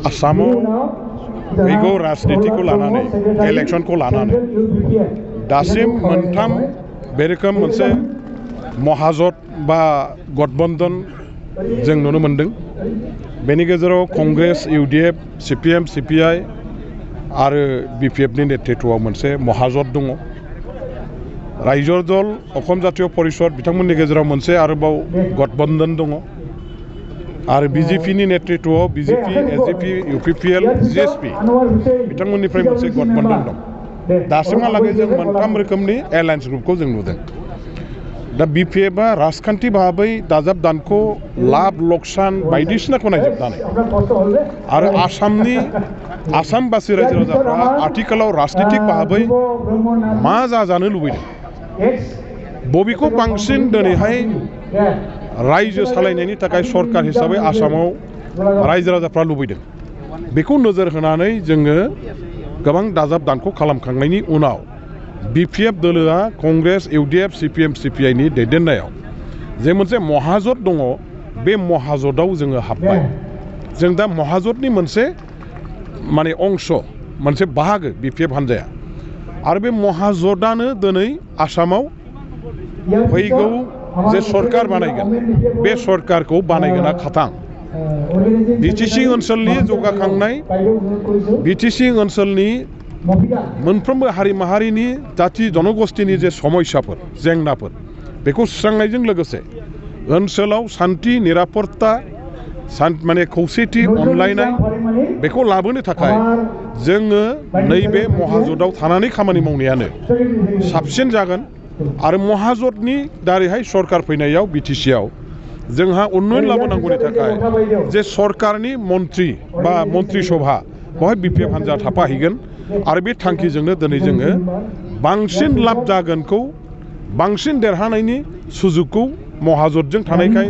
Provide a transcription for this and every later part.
आसामाव फैगौ राजनितिखौ लानानै इलेक्शनखौ लानानै दासिम मोनथाम बे रोखोम मोनसे महाजोट बा गठबन्धन जों नुनो मोनदों। बेनि गेजेराव कंग्रेस, UDF, CPM, CPI आरो BPFनि नेतृत्वआव मोनसे महाजोट दङ। रायजो दल, असम जातीय परिषद बिथांमोननि गेजेराव मोनसे आरोबाव गठबन्धन दङ आरो BJPनि नेतृत्वआव BJP, SJP, UPPL, GSP बिथांमोननिफ्राय मोनसे गठबन्धन दं। दासिमहालागै जों मोनथाम रोखोमनि एलायन्स ग्रुपखौ जों नुदों। दा BPFआ राजखान्थि भाबै दाजाबदानखौ लाब लकसान बायदिसिनाखौ नायजोबनानै आरो आसामबासि रायजो राजाफ्रा आथिखालाव राजनितिक भाबै मा जाजानो लुबैदों, बबेखौ बांसिन दिनैहाय रायजो सालायनायनि थाखाय सरकार हिसाबै आसामाव रायजो राजाफ्रा लुबैदों, बेखौ नोजोर होनानै जोङो गोबां दाजाबदानखौ खालामखांनायनि उनाव BPF दोलोआ कंग्रेस, UDF, CPM, CPIनि दैदेननायाव जे मोनसे महाजोट दङ, बे महाजोटआव जोङो हाबबाय। जों दा महाजोटनि मोनसे माने अंश, मोनसे बाहागो BPF हान्जाया। आरो बे महाजोटआनो दिनै आसामाव फैगौ जे सरकार बानायगोन, बे सरकारखौ बानायगोना खाथां। BTC ओनसोलनि जौगाखांनाय, BTC ओनसोलनि मोनफ्रोमबो हारि माहारिनि जाथि जनगोष्ठीनि जे समस्याफोर, जेंनाफोर, बेखौ सुस्रांनायजों लोगोसे ओनसोलाव शान्ति, निरापत्ता, माने खौसेथि, अनलायनाय बेखौ लाबोनो थाखाय जोङो नैबे महाजोटआव थानानै खामानि मावनायानो साबसिन जागोन। आरो महाजोटनि दारैहाय सरकार फैनायाव BTCआव जोंहा उन्नयन लाबोनांगौनि थाखाय जे सरकारनि मन्त्रि बा मन्त्रि सभा बेवहाय BPF हान्जा थाफाहैगोन आरो बे थांखिजोंनो दिनै जोङो बांसिन लाब जागोनखौ, बांसिन देरहानायनि सुजुगखौ महाजोटजों थानायखाय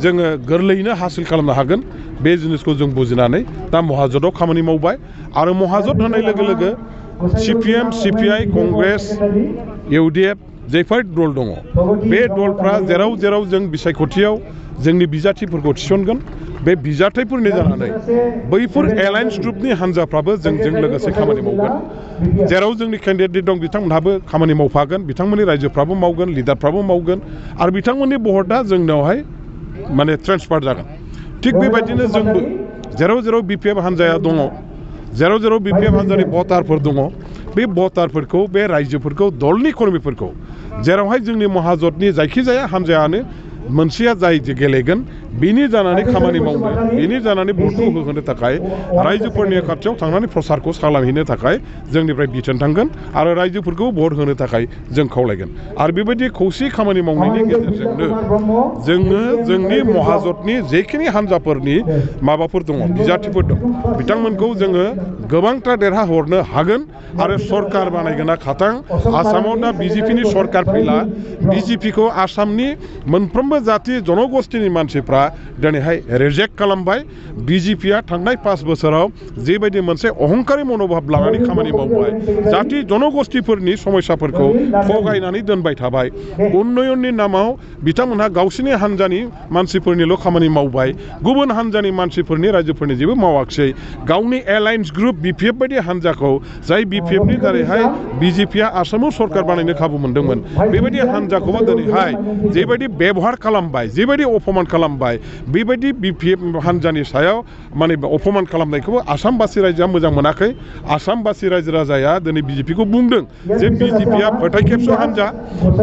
जोङो गोरलैयैनो हासिल खालामनो हागोन, बे जिनिसखौ जों बुजिनानै दा महाजोटआव खामानि मावबाय। आरो महाजोट होनाय लोगो लोगो CPM, CPI, कंग्रेस, UDF जायफोर दल दङ, बे दलफ्रा जेराव जेराव जों बिसायख'थियाव जोंनि बिजाथिफोरखौ थिसनगोन, बे बिजाथिफोरनि जानानै बैफोर एलायन्स ग्रुपनि हान्जाफ्राबो जोंजों लोगोसे खामानि मावगोन। जेराव जोंनि केन्डिडेट दं बिथांमोनहाबो खामानि मावफागोन, बिथांमोननि रायजोफ्राबो मावगोन, लिडारफ्राबो मावगोन आरो बिथांमोननि बर्डआ जोंनावहाय माने ट्रेन्सफार जागोन। थिग बेबायदिनो जोंबो जेराव जेराव BPF हान्जाया दङ, जेराव जेराव BPF हान्जानि भटारफोर दङ, बे भटारफोरखौ, बे रायजोफोरखौ, दलनि कर्मिफोरखौ जेरावहाय जोंनि महाजोटनि जायखिजाया हान्जायानो मोनसेया जाय गेलेगोन बेनि जानानै खामानि मावनो, बेनि जानानै भटखौ होहोनो थाखाय रायजोफोरनि खाथियाव थांनानै प्रसारखौ खालामहैनो थाखाय जोंनिफ्राय बिथोन थांगोन आरो रायजोफोरखौ भट होनो थाखाय जों खावलायगोन। आरो बेबायदि खौसे खामानि मावनायनि गेजेरजोंनो जोङो जोंनि महाजोटनि जेखिनि हान्जाफोरनि माबाफोर दङ, बिजाथिफोर दं, बिथांमोनखौ जोङो गोबांथार देरहाहरनो हागोन आरो सरकार बानायगोना खाथां। आसामाव दा BJPनि सरकार फैला, BJPखौ आसामनि मोनफ्रोमबो जाथि जनगोष्ठीनि मानसिफ्रा दिनैहाय रिजेक्ट खालामबाय। BJPआ थांनाय 5 बोसोराव जेबायदि मोनसे अहंकारि मनोभाब लानानै खामानि मावबाय, जाथि जनगोष्ठीफोरनि समस्याफोरखौ थगायनानै दोनबाय थाबाय, उन्नयननि नामाव बिथांमोनहा गावसिनि हान्जानि मानसिफोरनिल' खामानि मावबाय, गुबुन हान्जानि मानसिफोरनि रायजोफोरनि जेबो मावाखिसै। गावनि एलायन्स ग्रुप BPF बायदि हान्जाखौ, जाय BPFनि दारैहाय BJPआ आसामाव सरकार बानायनो खाबु मोनदोंमोन, बेबायदि हान्जाखौबो दिनैहाय जेबायदि बेबहार खालामबाय, जेबायदि अपमान खालामबाय, बेबायदि BPF हान्जानि सायाव माने अपमान खालामनायखौबो आसामबासि रायजोआ मोजां मोनाखै। आसामबासि रायजो राजाया दिनै BJPखौ बुंदों जे BJPआ फोथाय खेबस' हान्जा,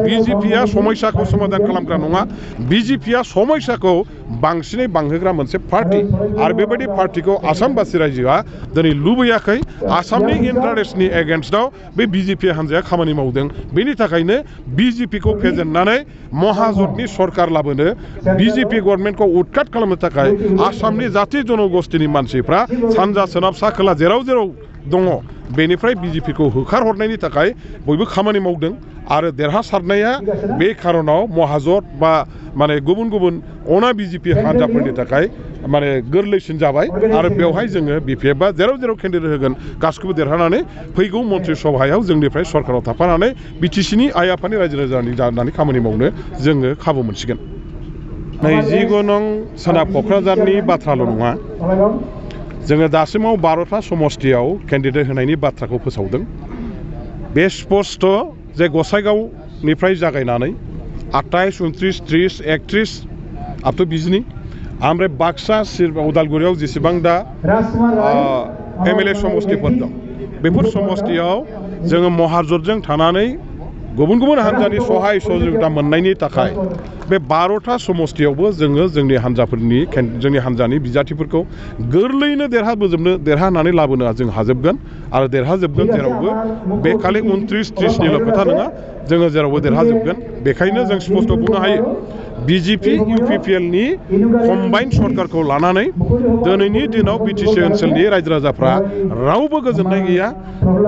BJPआ समस्याखौ समाधान खालामग्रा नङा, BJPआ समस्याखौ बांसिनै बांहोग्रा मोनसे पार्टी आरो बेबायदि पार्टीखौ आसामबासि रायजोआ दिनै लुबैयाखै। आसामनि इन्टारेस्टनि एगेन्स्टआव बे BJP हान्जाया खामानि मावदों। बेनि थाखायनो BJPखौ फेजेननानै महाजोटनि सरकार लाबोनो, BJP गभर्नमेन्टखौ उৎखात खालामनो थाखाय आसामनि जाथि जनगोष्ठीनि मानसिफ्रा सानजा सोनाब सा खोला जेराव जेराव दङ बेनिफ्राय BJPखौ होखारहरनायनि थाखाय बयबो खामानि मावदों। आरो देरहासारनाया बे खारनाव महाजोट बा माने गुबुन गुबुन अना BJP हान्जाफोरनि थाखाय माने गोरलैसिन जाबाय आरो बेवहाय जोङो BPFआ जेराव जेराव केन्डिडेट होगोन गासिखौबो देरहानानै फैगौ मन्त्रि सभायाव जोंनिफ्राय सरकाराव थाफानानै BTCनि आइ आफानि रायजो राजानि जानानै खामानि मावनो जोङो खाबु मोनसिगोन। 29 नं सोनाब क'क्राझारनि बाथ्राल' नङा, जोङो दासिमाव 12था समस्तियाव केन्डिडेट होनायनि बाथ्राखौ फोसावदों बे स्पष्ट जे गसाइगावनिफ्राय जागायनानै 28, 29, 30, 31 आब टु 22 ओमफ्राय बाक्सा उदालगुरियाव जेसेबां दा एमएलए समस्तिफोर दं बेफोर समस्तियाव जोङो महाजोतजों थानानै गुबुन गुबुन हान्जानि सहाय सहयोगिता मोननायनि थाखाय बे 12था समस्तियावबो जोङो जोंनि हान्जानि बिजाथिफोरखौ गोरलैयैनो देरहानानै लाबोनो जों हाजोबगोन आरो देरहाजोबगोन जेरावबो बे खालि 29, 30निल' खोथा नङा जोङो जेरावबो देरहाजोबगोन बेखायनो जों स्पष्ट बुंनो हायो बिजेपि इउपिपिएलनि कम्बाइन सरकारखौ लानानै दिनैनि दिनाव बिटिसि ओनसोलनि रायजो राजाफ्रा रावबो गोजोननाय गैया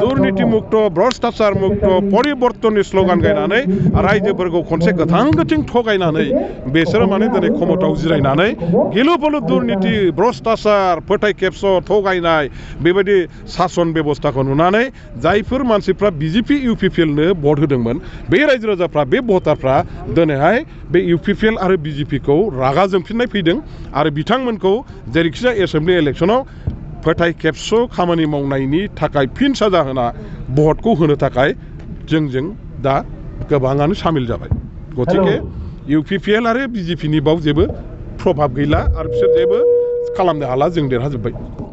दुर्नीति मुक्त भ्रष्टाचार मुक्त परिबर्तननि स्लगान गायनानै रायजोफोरखौ खनसे गोथां थगायनानै बिसोरो माने दिनै क्षमतायाव जिरायनानै गिलु बालु दुर्नीति भ्रष्टाचार फोथाय खेबस' थगायनाय बेबायदि सासन बेबस्थाखौ नुनानै जायफोर मानसिफ्रा बिजेपि इउपिपिएलनो भट होदोंमोन बे रायजो राजाफ्रा बे भटारफ्रा दिनैहाय बे इउपिपिएल आरो बिजेपिखौ रागा जोंफिननाय फैदों आरो बिथांमोनखौ जेरैखिजाया एसेम्बलि इलेक्सनाव फोथाय खेबस' खामानि मावनायनि थाखाय फिन साजा होना भटखौ होनो थाखाय जोंजों दा गोबाङानो सामिल जाबाय गतिके इउपिपिएल आरो बिजेपिनि बाव जेबो प्रभाब गैला आरो बिसोर जेबो खालामनो हाला जों देरहाजोब्बाय